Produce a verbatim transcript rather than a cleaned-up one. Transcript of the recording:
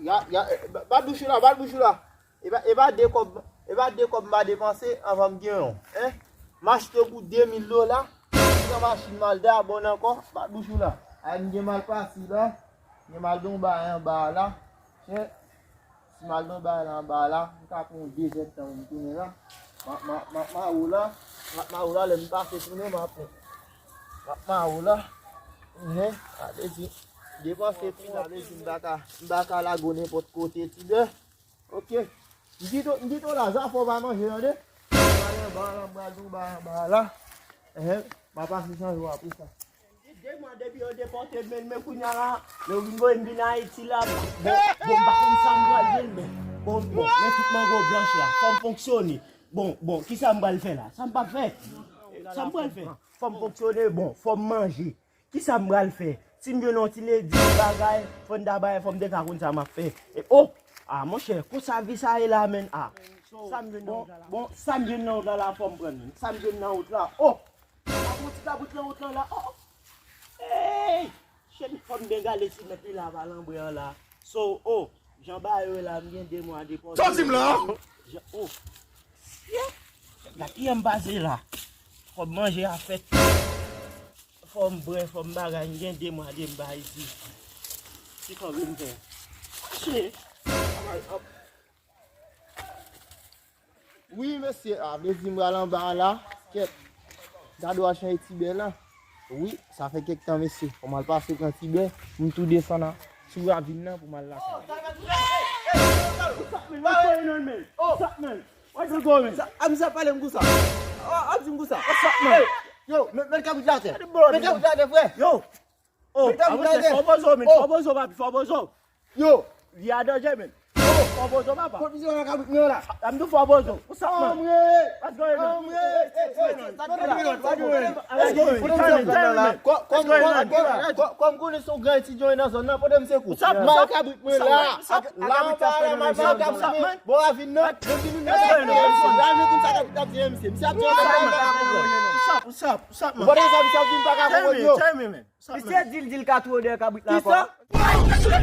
Ya, ya, eh, ba, ba bouch ou la, ba bouch ou la. E pa, e pa de kòb, e pa de kòb m pa depanse anvan m gen yon. Hein? M achte pou de mil dola. M pran machin m al dabòn ankò. Ba bouch ou la. Ay, m gen mal pase la. M gen mal don bagay anba la. Chè. Si m al nan bay la anba la, m ka pran yon de zèdtan pou m tounen la. M ap, m ap, m ap mare w la. M ap mare w la, lè m pase tounen, m ap, m ap mare w la. Enhen, sa vle di, depanse pri la, vle di m pa ka, m pa ka lage w nenpòt kote, tibè. Ok. M kite w, m kite w la, zafè w pa manje, tande? M pral anba la, m pral di w bay anba la. Enhen, m ap pase chanje w apre sa. De mwa depi yo depòte m, men, men kounye a la, lè yo vin voye m vin Ayiti la, bon, bon, m pa konn sa m pral jwenn, men, bon, bon, men tout mango blanch la, fò m fonksyone. Bon, bon, kisa m pral fè la? Sa m pral fè? Sa m pral fè? Fò m fonksyone, bon, fò m manje. Kisa m pral fè? Si m jwenn yon ti ledi, bagay, fò n ta bay, fò m te ka konn sa m ap fè. E, oh! Ah, monchè, konsa vi sa ye la, menn, ah. Sa m jwenn nan wout la, la. Bon, sa m jwenn nan wout la, la, fò m pran, menn. Sa m jwenn nan wout la, oh! A bon ti kabrit nan wout lan la. Oh! Hey! Cheri, fò m byen gade si mèt li la pa lanbre an la. So, oh! Jan bagay yo ye la, m gen de mwa de pòz. Sa w di m la? Jan, oh! Yeah! Gade kijan m pase la. Fò m manje a fèt. Fò m bwè, fò m bagay, m gen de mwa de m pa isi. Ki fò m vin fè? Mache! Wi, mesye, a, vle di m pral anba a la. Kèt. Gade w al chanje tibè la. Wi, sa fè kèk tan, mesye. Fò m al pase pran tibè pou m tou desann a, sou ravin nan pou m al lakay. What's up, man? What's going on, man? What's up, man? What's going on? Sa, a, misye ap pale m konsa. A, ap di m konsa. What's up, man? Yo, met, met kabrit la atè. Met kabrit la atè, frè. Yo. Oh, a, monchè, fò bozo, men, fò bozo, papi, fò bozo. Yo. Li a danje, men. Oh, fò bozo, papa. Kot misye wè kabrit mwen la? A, m di w fò bozo. What's up, man? What's going on? What's going on? What's going on? What's going on? Tell me, tell me. Kòm, kòm, kòm, kòm, kòm konnen se yon gran etidyan nan zòn nan, pote m sekou. What's up, man? Mal kabrit mwen la. What's up, man? Mal kabrit mwen. Bon, ravin nan. What's going on? What's going on? Ravin konn sa kabrit ap di, mesye. Misye ap di, what's up, what's up, what's up, man? Ou pa konn sa misye ap di, m pa ka konprann yo. Tell me, tell me, man. Misye di l, di l ka twò dèyè kabrit la ankò. Kisa?